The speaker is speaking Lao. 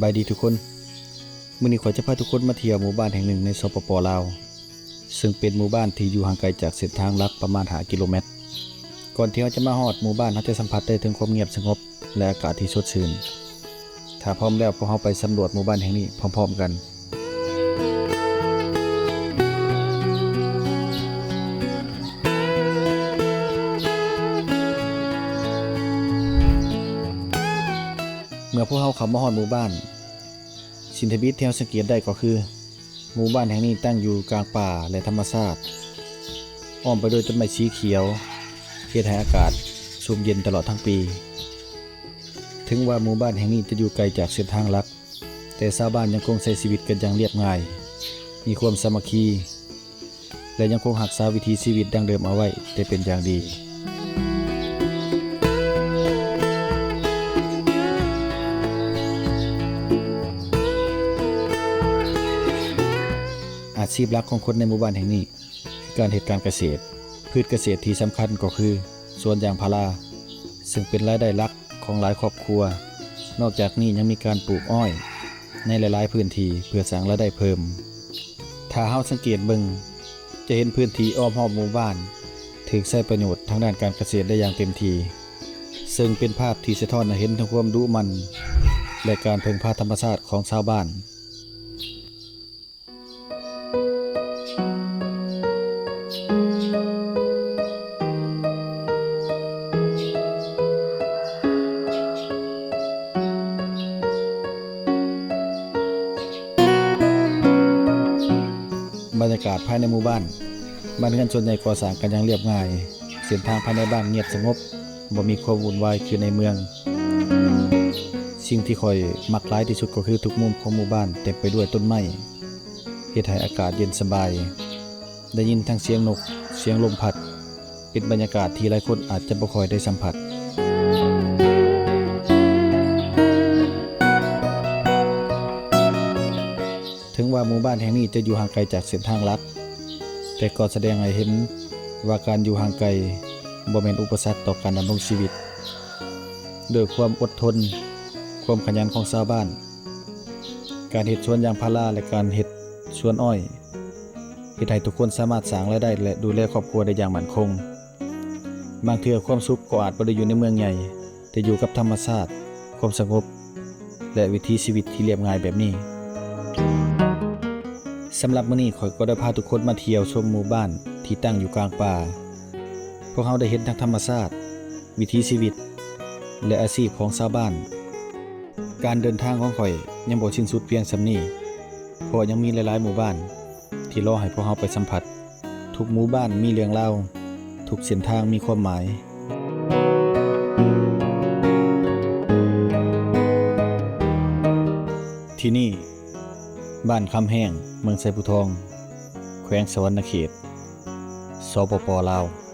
ສະບາຍດີທຸກຄົນ, ມື້ນີ້ຂ້ອຍຈະພາທຸກຄົນມາທ່ຽວໝູ່ບ້ານແຫ່ງໜຶ່ງໃນ ສປປ ລາວ, ເຊິ່ງເປັນໝູ່ບ້ານທີ່ຢູ່ຫ່າງໄກຈາກເສັ້ນທາງຫຼັກປະມານຫ້າກິໂລແມັດ. ກ່ອນທີ່ເຮົາຈະມາຮອດໝູ່ບ້ານ, ເຮົາຈະສຳຜັດໄດ້ເຖິງຄວາມງຽບສະຫງົບ ແລະ ອາກາດທີ່ສົດຊື່ນ. ຖ້າພ້ອມແລ້ວ, ພວກເຮົາໄປສຳຫຼວດໝູ່ບ້ານແຫ່ງນີ້ພ້ອມໆກັນ. ເມື່ອພວກເຮົາເຂົ້າມາຮອດໝູ່ບ້ານ, ສິ່ງທຳອິດທີ່ເຮົາສັງເກດໄດ້ກໍຄື ໝູ່ບ້ານແຫ່ງນີ້ຕັ້ງຢູ່ກາງປ່າ ແລະ ທຳມະຊາດ, ອ້ອມໄປດ້ວຍຕົ້ນໄມ້ສີຂຽວ, ເຮັດໃຫ້ອາກາດຊຸ່ມເຢັນຕະຫຼອດທັງປີ. ເຖິງວ່າໝູ່ບ້ານແຫ່ງນີ້ຈະຢູ່ໄກຈາກເສັ້ນທາງຫຼັກ, ແຕ່ຊາວບ້ານຍັງຄົງໃຊ້ຊີວິດກັນຢ່າງລຽບງ່າຍ, ມີຄວາມສາມັກຄີ ແລະ ຍັງຄົງຮັກສາວິຖີຊີວິດດັ້ງເດີມເອົາໄວ້ໄດ້ເປັນຢ່າງດີ. ອາຊີບຫຼັກຂອງຄົນໃນໝູ່ບ້ານແຫ່ງນີ້ ຄືການເຮັດການກະເສດ. ພືດກະເສດທີ່ສຳຄັນກໍຄືສວນຢາງພາລາ, ເຊິ່ງເປັນລາຍໄດ້ຫຼັກຂອງຫຼາຍຄອບຄົວ. ນອກຈາກນີ້ຍັງມີການປູກອ້ອຍໃນຫຼາຍໆພື້ນທີ່ເພື່ອສ້າງລາຍໄດ້ເພີ່ມ. ຖ້າເຮົາສັງເກດເບິ່ງ, ຈະເຫັນພື້ນທີ່ອ້ອມຮອບໝູ່ບ້ານຖືກໃຊ້ປະໂຫຍດທາງດ້ານການກະເສດໄດ້ຢ່າງເຕັມທີ່, ເຊິ່ງເປັນພາບທີ່ສະທ້ອນໃຫ້ເຫັນເຖິງຄວາມດຸໝັ່ນ ແລະ ການເພິ່ງພາທຳມະຊາດຂອງຊາວບ້ານ. ບັນຍາກາດພາຍໃນໝູ່ບ້ານ. ບ້ານເຮືອນສ່ວນໃຫຍ່ກໍ່ສ້າງກັນຢ່າງລຽບງ່າຍ, ເສັ້ນທາງພາຍໃນບ້ານງຽບສະຫງົບ, ບໍ່ມີຄວາມວຸ່ນວາຍຄືໃນເມືອງ. ສິ່ງທີ່ຂ້ອຍມັກຫຼາຍທີ່ສຸດກໍຄືທຸກມຸມຂອງໝູ່ບ້ານເຕັມໄປດ້ວຍຕົ້ນໄມ້, ເຮັດໃຫ້ອາກາດເຢັນສະບາຍ, ໄດ້ຍິນທັງສຽງນົກ, ສຽງລົມພັດ, ເປັນບັນຍາກາດທີ່ຫຼາຍຄົນອາດຈະບໍ່ຄ່ອຍໄດ້ສຳຜັດ. ເຖິງວ່າໝູ່ບ້ານແຫ່ງນີ້ຈະຢູ່ຫ່າງໄກຈາກເສັ້ນທາງຫຼັກ, ແຕ່ກໍສະແດງໃຫ້ເຫັນວ່າການຢູ່ຫ່າງໄກບໍ່ແມ່ນອຸປະສັກຕໍ່ການດຳລົງຊີວິດ. ດ້ວຍຄວາມອົດທົນ, ຄວາມຂະຫຍັນຂອງຊາວບ້ານ, ການເຮັດສວນຢາງພາລາ ແລະ ການເຮັດສວນອ້ອຍ ເຮັດໃຫ້ທຸກຄົນສາມາດສ້າງລາຍໄດ້ ແລະ ດູແລຄອບຄົວໄດ້ຢ່າງໝັ້ນຄົງ. ບາງເທື່ອຄວາມສຸກກໍອາດບໍ່ໄດ້ຢູ່ໃນເມືອງໃຫຍ່, ແຕ່ຢູ່ກັບທຳມະຊາດ, ຄວາມສະຫງົບ ແລະ ວິຖີຊີວິດທີ່ລຽບງ່າຍແບບນີ້. ສຳລັບມື້ນີ້ ຂ້ອຍກໍໄດ້ພາທຸກຄົນມາທ່ຽວຊົມໝູ່ບ້ານທີ່ຕັ້ງຢູ່ກາງປ່າ. ພວກເຮົາໄດ້ເຫັນທັງທຳມະຊາດ, ວິຖີຊີວິດ ແລະ ອາຊີບຂອງຊາວບ້ານ. ການເດີນທາງຂອງຂ້ອຍຍັງບໍ່ສິ້ນສຸດພຽງສ່ຳນີ້, ເພາະຍັງມີຫຼາຍໆໝູ່ບ້ານທີ່ລໍໃຫ້ພວກເຮົາໄປສຳຜັດ. ທຸກໝູ່ບ້ານມີເລື່ອງລາວ, ທຸກເສັ້ນທາງມີຄວາມໝາຍ. ທີ່ນີ້ ບ້ານຄຳແຮງ, ເມືອງໄຊພູທອງ, ແຂວງສະຫວັນນະເຂດ, ສປປ ລາວ.